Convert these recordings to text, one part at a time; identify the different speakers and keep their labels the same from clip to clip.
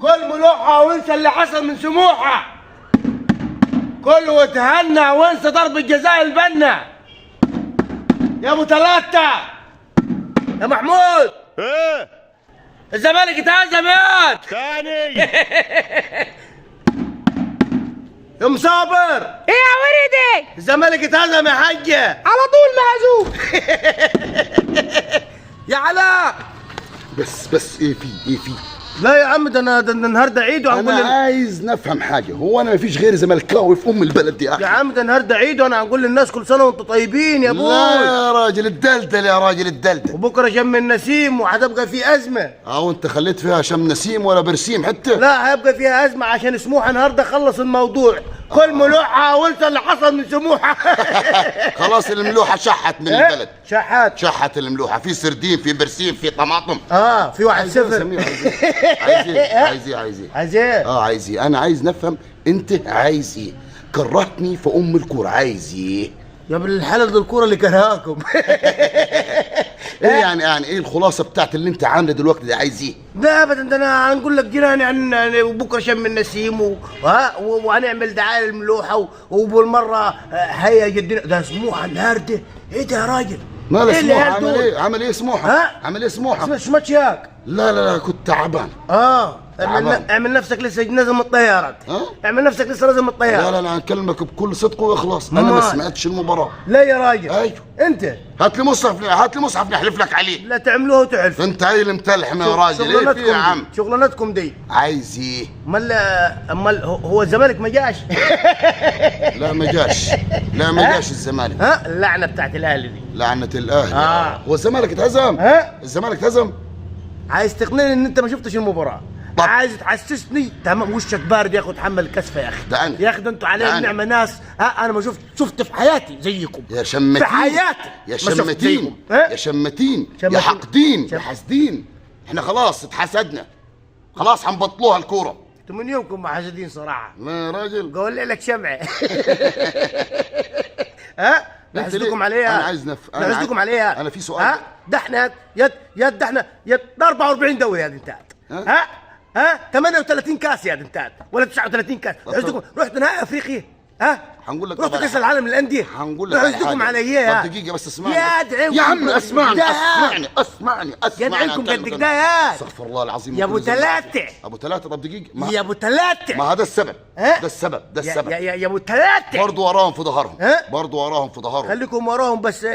Speaker 1: كل ملوحه وانسى اللي حصل من سموحه. كل وتهنى وانسى ضرب الجزاء البنا. يا ابو ثلاثة، يا محمود.
Speaker 2: ايه
Speaker 1: الزمالك اتهزم يا
Speaker 2: تاني.
Speaker 1: يا مصابر.
Speaker 3: ايه يا وردي؟
Speaker 1: الزمالك اتهزم يا حاجة،
Speaker 3: على طول مهزوم.
Speaker 1: يا علاء.
Speaker 4: بس ايه في ايه في؟
Speaker 1: لا يا عم، ده انا ده النهارده عيد وهنقول
Speaker 4: انا عايز نفهم حاجة، هو انا مفيش غير زملكاوي في ام البلد دي يا اخي؟
Speaker 1: يا عم ده النهارده عيد وانا هنقول للناس كل سنة وانتم طيبين يا ابوي.
Speaker 4: لا يا راجل الدلدل، يا راجل الدلدل.
Speaker 1: وبكره شم النسيم وهتبقى في ازمة.
Speaker 4: اه انت خليت فيها شم نسيم ولا برسيم حتى؟
Speaker 1: لا هيبقى فيها ازمة عشان سموحه النهارده خلص الموضوع. كل ملوحه وانت اللي حصل من سموحه.
Speaker 4: خلاص الملوحه شحت من البلد.
Speaker 1: شحات،
Speaker 4: شحت الملوحه، في سردين، في برسيم، في طماطم.
Speaker 1: في 1-0.
Speaker 4: عايز ايه؟ عايز ايه؟ عايز ايه؟
Speaker 1: عايز ايه؟
Speaker 4: عايز ايه؟ انا عايز نفهم انت عايز ايه؟ كرهتني في ام الكورة، عايز ايه؟
Speaker 1: يا ابن الحلال، دي الكورة اللي كرهاكم.
Speaker 4: ايه يعني ايه الخلاصة بتاعت اللي انت عامله دلوقتي ده؟ عايز ايه؟
Speaker 1: لا ابدا، ده انا هنقول لك جيراني عن بكره شم النسيم وهنعمل دعاية للملوحه وبالمره هيا جدنا ده سموحه النهارده. ايه ده يا راجل؟
Speaker 4: مال
Speaker 1: إيه
Speaker 4: سموحه؟ عمل ايه؟ عمل ايه سموحه؟
Speaker 1: ها؟
Speaker 4: عمل ايه سموحه؟
Speaker 1: سمعت ياك؟
Speaker 4: لا لا لا كنت تعبان.
Speaker 1: اعمل نفسك لسه نازل من الطيارة. اعمل نفسك لسه نازل من الطيارة.
Speaker 4: لا لا لا اكلمك بكل صدق واخلاص، انا ما سمعتش المباراة.
Speaker 1: لا يا راجل.
Speaker 4: ايوه
Speaker 1: انت
Speaker 4: هات لي مصحف، هات لي مصحف نحلف لك عليه.
Speaker 1: لا تعملوه وتعرف.
Speaker 4: انت عيل متلحم يا راجل. ايه في يا عم؟
Speaker 1: شغلانتكم دي.
Speaker 4: عايز ايه؟
Speaker 1: امال هو الزمالك ما جاش؟
Speaker 4: لا ما جاش، لا ما جاش الزمالك.
Speaker 1: ها اللعنة بتاعت الاهلي دي.
Speaker 4: لعنه الاهلي. هو الزمالك اتهزم؟ الزمالك اتهزم؟
Speaker 1: عايز تقنعني ان انت ما شفتش المباراة؟ عايز تحسسني تمام وشك بارد يا اخي وتحمل الكسفه يا اخي.
Speaker 4: ده انا
Speaker 1: يا اخي، ده انتوا علينا النعمة ناس. انا ما شفت في حياتي زيكم.
Speaker 4: يا شمتين
Speaker 1: في حياتي،
Speaker 4: يا شمتين، يا شمتين، يا حقدين، يا حاسدين. احنا خلاص اتحسدنا، خلاص هنبطلوها الكورة.
Speaker 1: انتوا من يومكم ما حاسدين صراحة.
Speaker 4: لا يا راجل،
Speaker 1: قول لك شمعة. ها نحسدكم عليها.
Speaker 4: انا عايز
Speaker 1: نحسدكم عليها.
Speaker 4: انا في سؤال.
Speaker 1: ده احنا يد ده احنا يد 44 دوري يا انتهت. ها 38 كاس يا انتهت ولا 39 كاس. رحت نهائي افريقيا. ها
Speaker 4: هنقول لك
Speaker 1: رحت كاس العالم للاندية.
Speaker 4: هنقول لك
Speaker 1: نحسدكم على ايه؟
Speaker 4: طب دقيقة بس اسمعني
Speaker 1: يا ادعيكم
Speaker 4: يا عم، اسمعني اسمعني اسمعني اسمعني.
Speaker 1: يدعيكم قد كده يا
Speaker 4: استغفر الله العظيم.
Speaker 1: يا ابو ثلاثة،
Speaker 4: ابو ثلاثة. طب دقيقة،
Speaker 1: يا ابو ثلاثة،
Speaker 4: ما هذا السبب، ده السبب، ده السبب.
Speaker 1: يا ابو ثلاثة
Speaker 4: برضه وراهم في ظهرهم، برضه وراهم في ظهرهم.
Speaker 1: خليكم وراهم بس.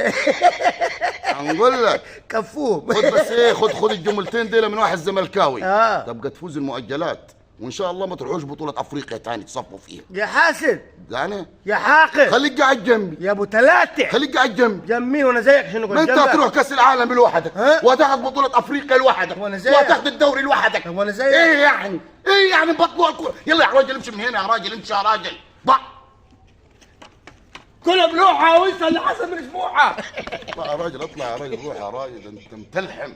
Speaker 4: هنقول لك
Speaker 1: كفوهم.
Speaker 4: خد بس ايه، خد الجملتين دول من واحد زملكاوي. تبقى تفوز المؤجلات وان شاء الله ما تروحوش بطولة افريقيا تاني تصفوا فيها.
Speaker 1: يا حاسد،
Speaker 4: يعني
Speaker 1: يا حاقد،
Speaker 4: خليك قاعد جنبي
Speaker 1: يا ابو ثلاثة،
Speaker 4: خليك قاعد جنبي.
Speaker 1: جنبي وانا زيك عشان
Speaker 4: ما انت هتروح كاس العالم لوحدك، وهتاخد بطولة افريقيا لوحدك، وهتاخد الدوري لوحدك.
Speaker 1: وانا زيك.
Speaker 4: ايه يعني؟ ايه يعني بطلوها الكورة؟ يلا يا راجل امشي من هنا يا راجل، امشي يا راجل. ضع
Speaker 1: كل ملوحة وانسى اللي حصل من سموحة.
Speaker 4: اطلع يا راجل، اطلع يا راجل، روح يا راجل، انت متلحم.